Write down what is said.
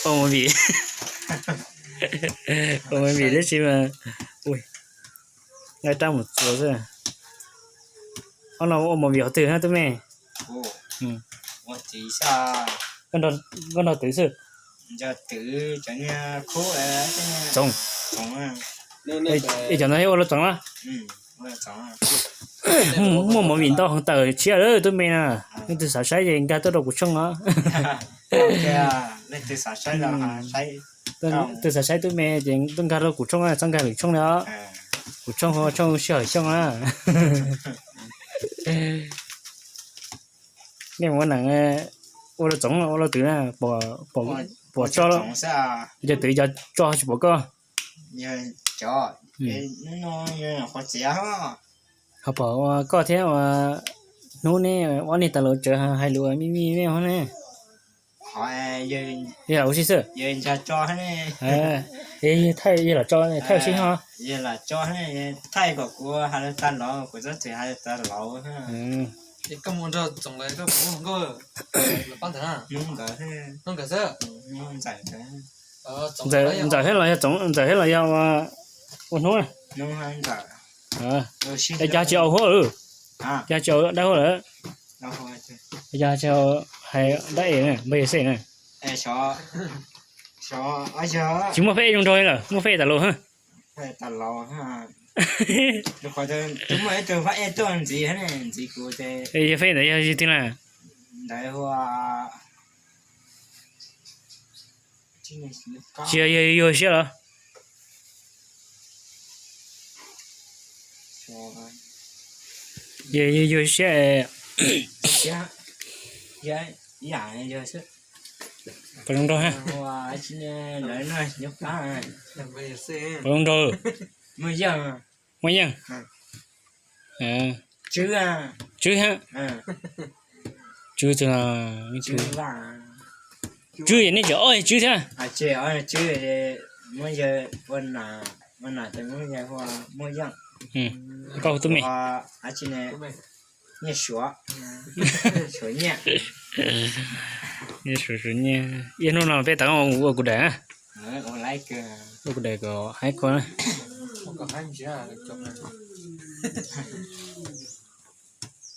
Ua movie, ua movie tab sis mas, ui, nqa rab mus txuas xwb. Ob no ua movie qhov twg na tub me? Koj nrog twv xwb. Txoov. Es cov no thiab ua lub txoov na. Muaj movie ntau heev tawm tshiab lawm tub me na. Leej twg xav saib ces nkag tuaj rau kuv tshooj os. Leej twg xav saib tub me ces tuaj nkag rau kuv tshooj, txhob nkag lwm tshooj li os. Kuv tshooj hu ua tshooj sij hawm xyooj na. Nej ua neeg ua lub txoov ua lub twv na, pom tso, cov twv cov tso tsis pom koj. Ho pom ua koj thiab ua Hnub neb ob niag tas laus tsawv hais lus me me me hov ne. Yog ua si xwb. Yog thaij, yog los tso thaij ua si ho. Ntxawm thiab los yog Txoov, Ntxawm thiab los yog ua, ua Hnub na. Es cas tsis au huab lawm? Cas tsis au dab huab lawm? Cas tsis au hais dab es na, npawg Yawg Xej na? Tsis muaj Fej zoo nraug li lawm, muaj Fej tas laus. Yawg Fej ntawd yog leej twg na? Tsis yog yawg Yug Siab los? Yawg Yug Siab. Pom zoo nraug ha. Pom zoo nraug. Muaj Yeej. Tswb ha. Tswb, Tswb, Tswb, nej cov ob Tswb thiab. Koj hu tub me. Suav, Suav Nyiaj. Ib hnub no peb tau ua kuv daim na. Ua kuv daim kom haib koj na.